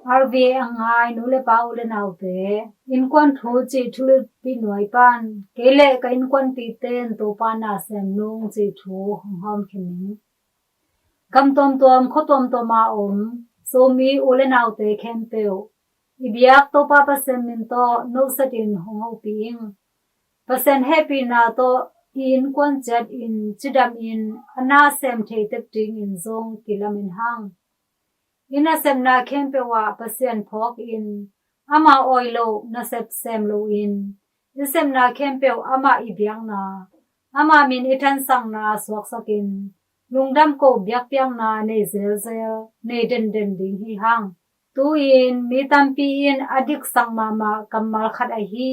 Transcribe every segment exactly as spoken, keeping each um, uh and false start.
R V A a ngai nu le pa, u le naute, innkuan thu cih thulutpih nuai pan, kei le ka innkuanpihte in Topa na sem nung cih thu hong hawm khin ning. Gam tuamtuam, khua tuamtuam a om Zomi u le naute khempeuh, i biak Topa Pasian min tawh note in hong hopih ing. Pasian hehpihna tawh i innkuan ciat in cidam in a na sem thei tek dingin zong kilamen hang. I nasepna khempeuh ah Pasian phawk in, ama awi lo nasep sem loin, i sepna khempeuh amah i biakna, ama min i thansakna suaksak in, lungdam ko biakpiakna nei zelzel, nei denden ding hi hang. Tu-in mi tampi in a diksak mahmah kammal khat ahi,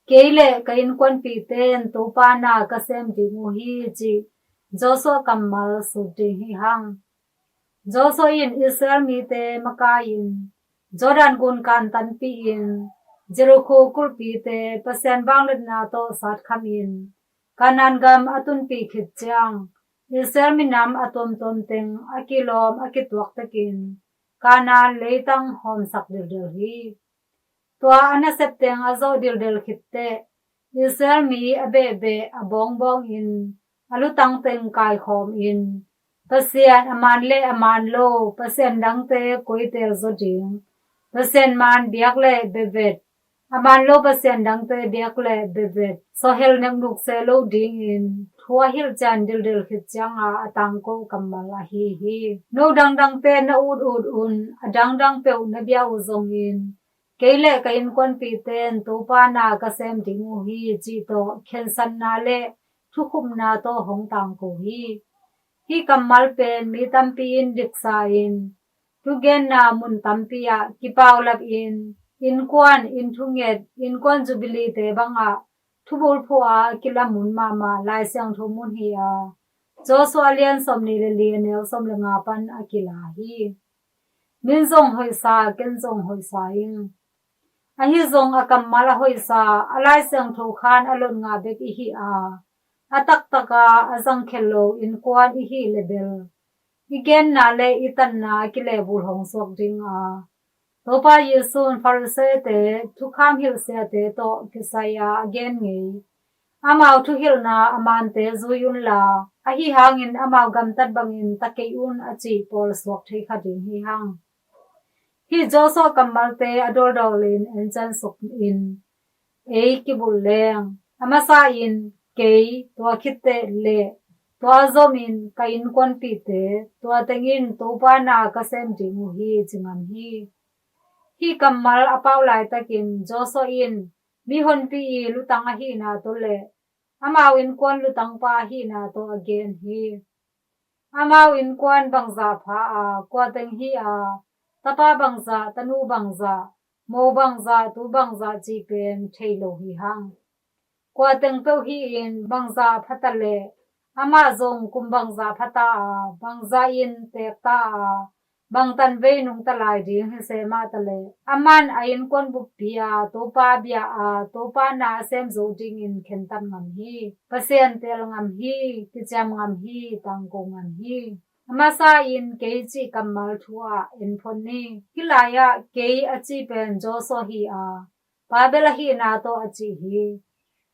kei le ka innkuanpihte in Topa na ka sem ding uh hi, cih Joshua kammal sut ding hi hang. Joshua in Israel mite makai-in, Jordan gun kantanpih in, Jericho kulhpite Pasian vangliatna tawh satkham in, Kanaan gam a tunpih khit ciang, Israel minam a tuamtuam teng a kilawm a kituak tekin, Kanaan leitang hawmsak dildel hi. Tua a nasep teng a zawh dildel khit teh, Israel mi a behbeh a bawngbawng in, a lutang teng kaikhawm in, Pasian a man le a man lo pasian dangte koi teelzaw ding, Pasian man biak le bevet, a man lo pasian dangte biak le bevet, sawhel neknuk se lo dingin thu a hilh cian dildel khit cianga a tangko kammal ahi hi. No dangdangte na utut un, a dangdang peuh na bia uh zongin, kei le ka innkuanpihte in Topa na ka sem ding uh hi, cih tawh khensatna le thukhupna tawh hong tangko hi. Hih kammal pen mi tampi in diksa in, thugenna mun tampi ah kipaulap in, innkuan, inn thunget, innkuan jubilee-te bangah thubulphuh a kilamun mahmah Lai Siangtho mun hi a, Joshua a lian sawmnih le li, a neu sawm le nga pan a kila hi. Min zong hoihsa, ken zong hoihsa ing. Ahi zong a kammal a hoihsa, a Lai Siangtho khan a lot ngah bek i hi a, a taktaka a zangkhel lo innkuan i hih le bel, i genna le i tanna a kilehbul hong suak ding a, Topa Jesuh in Pharisee-te, thukham hilhsiate tawh kisai a a gen ngei, amau thuhilhna a mante zui unla, ahi hangin amau gamtat bangin ta kei un, a cih pawl suak thei kha ding hi hang. Hih Joshua kammalte a dawldawlin encian suk in ei kibulh leng, a masa in kei, tua khit teh le tua zomin ka innkuanpihte, tua tengin Topa na ka sem ding uh hi, ci ngam hi. Hih kammal a pau laitakin Joshua in mihonpi i lutang ahihna tawh le amau innkuan lutangpa ahihna tawh a gen hi. Amau innkuan bangzah pha a, kua teng hi a, tapa bangzah, tanu bangzah, mo bangzah, tu bangzah cih pen thei lo hi hang. Kua teng peuh hi-in bangzah phata le amah zong kum bangzah phata a, bangzah in teekta a, bangtan vei nungta lai ding hi se mahta le, aman a innkuan buppi a Topa bia a, Topa na a sem zo dingin khentat ngam hi. Pasian teel ngam hi, kiciam ngam hi, tangko ngam hi. A masa in kei cih kammal thu ah en phot ni. Hih lai-ah kei a cih pen Joshua hi a, Pabel ahihna tawh a cih hi.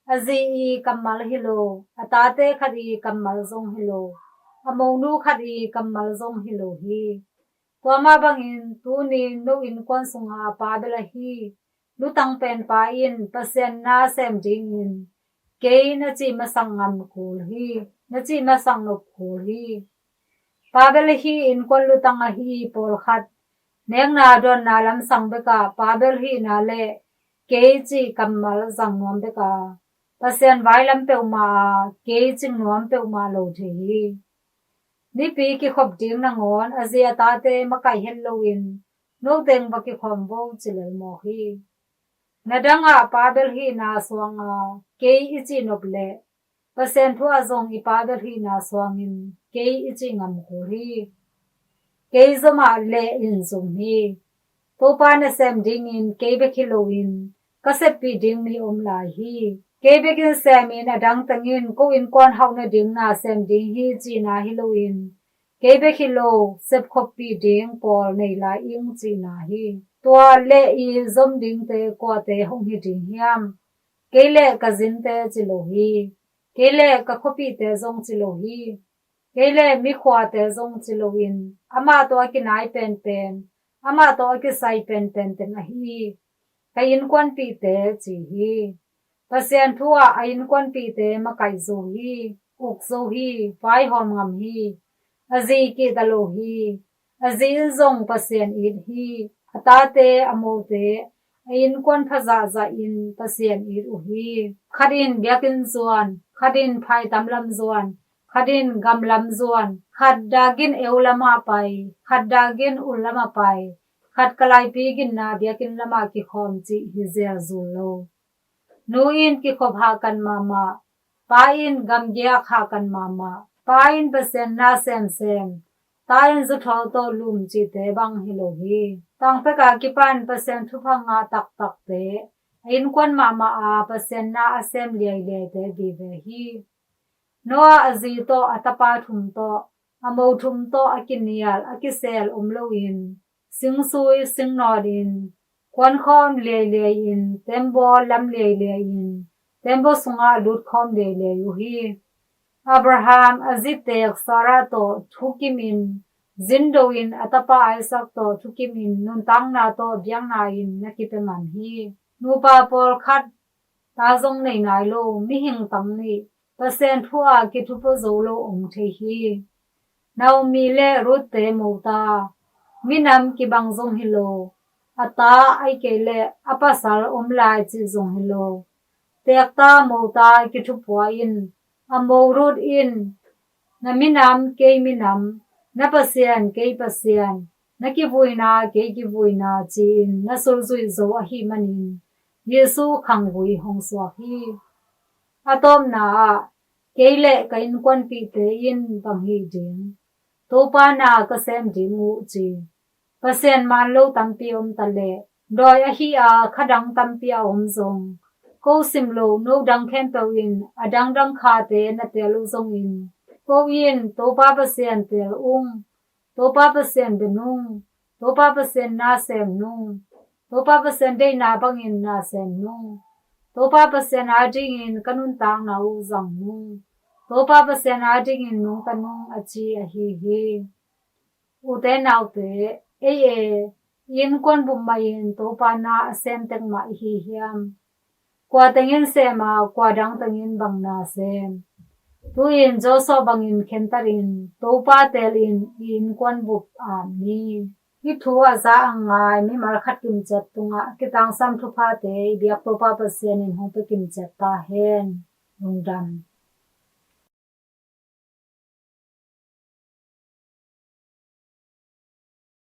A zi i kammal hi lo, a tate khat i kammal zong hi lo, a monu khat i kammal zong hi lo hi. Tua mah bangin tuni no innkuan sunga Pabel ahi lutang penpa in Pasian na sem dingin kei na cih masak ngam kul hi, na cih masak nop kul hi. Pabel ahi innkuan lutang ahi pawlkhat, nekna dawnna lamsang bekah Pabel hihna le kei cih kammal zang nuam bek a, Pasian vailam peuhmah a, kei cing nuam peuhmah lo thei hi. Nipi kikhop ding nangawn a zi a tate makaih het loin, noteng va kikhawm vo, ci lel mawk hi. Na dangah Pabel hihna suanga kei i cih nop leh, Pasian thu ah zong i Pabel hihna suangin kei i cih ngam kul hi. Kei zomah leh in zum hi. Topa na sem dingin kei bek hi loin ka seppih ding mi om lai hi. Kei bekin semin a dang tengin ko innkuan hauh nading na sem ding hi cihna hi loin, Kei bek hi lo, sepkhoppih ding pawl nei lai ing cihna hi. Tua leh i zom dingte kuate hong hi ding hiam? Kei leh ka zinte ci lo hi. Kei leh ka khuapihte zong ci lo hi. Kei leh mikhuate zong ci loin, amah tawh a kinai penpen, amah tawh a kisai penpen teng ahi hi. Ka innkuanpihte ci hi. Pasian thu ah a innkuanpihte makaih zo hi, uk zo hi, vaihawm ngam hi. A zi kihta lo hi. A zi in zong Pasian it hi. A tate, a mote, a innkuan phazahzah in Pasian it uh hi. Khat in biakinn zuan, khat in phaitam lam zuan, khat in gamlam zuan, khat dakin eu lamah pai, khat dakin ul lamah pai, khat kalaipi ginna biakinn lamah kikhawm cih hi zelzul lo. Nu in kikhop hahkan mahmah, pa in gamgiak hahkan mahmah, pa in Pasian na semsem, ta in zuthawl tawh lum cihte bang hi lo hi. Tangpek a kipan Pasian thupha ngah taktakte, a innkuan mahmah a Pasian na a sem liailiaite vive hi. Noah a zi tawh, a tapa thum tawh, a mo thum tawh a kinial a kisel om loin, singsui singnawt in kuankhawm liailiai in, tembaw lam liailiai in, tembaw sungah lutkhawm liailiai uh hi. Abraham a ziteek Sarah tawh thukimin, zindo in, a tapa Isaac tawh thukimin, nuntakna tawh biakna in na kipia ngam hi. Nupa pawlkhat ta zong nei nai lo mihing tang nih Pasian thu ah kithupua zo lo om thei hi. Naomi le Ruth-te mota, minam kibang zong hi lo, a ta ahih kei leh a pasal om lai cih zong hi lo. Teekta mota kithupua in, a mo Ruth in, na minam kei minam, na Pasian kei Pasian, na kivuina kei kivuina ci-in na sulzuih zo ahih manin Jesu khanggui hong suak hi. A tawpna ah, kei le ka innkuanpihte in bang hih ding? Topa na ka sem ding uh ci. Pasian man lo tampi om ta leh, dawi ahi a kha dang tampi a om zong, ko sim loh no dang khempeuh in a dangdang khate na teel uh zongin, ko in Topa Pasian teel ung, Topa Pasian be nung, Topa Pasian na sem nung, Topa Pasian deihna bangin na sem nung, Topa Pasian adingin ka nuntakna uh zang nung, Topa Pasian adingin nungta nung a ci ahi hi. Ute naute, ei e, i innkuan bup mahin Topa na a sem tek mah i hi hiam? Kua tengin sem a, kua dang tengin bang na sem? Tu-in Joshua bangin khentatin Topa teelin i innkuan bup aam ni. Hih thu a za a ngai mimal khat kimciat tungah a kitangsam thuphate i biak Topa Pasian in hong pia kimciat ta hen. Lungdam.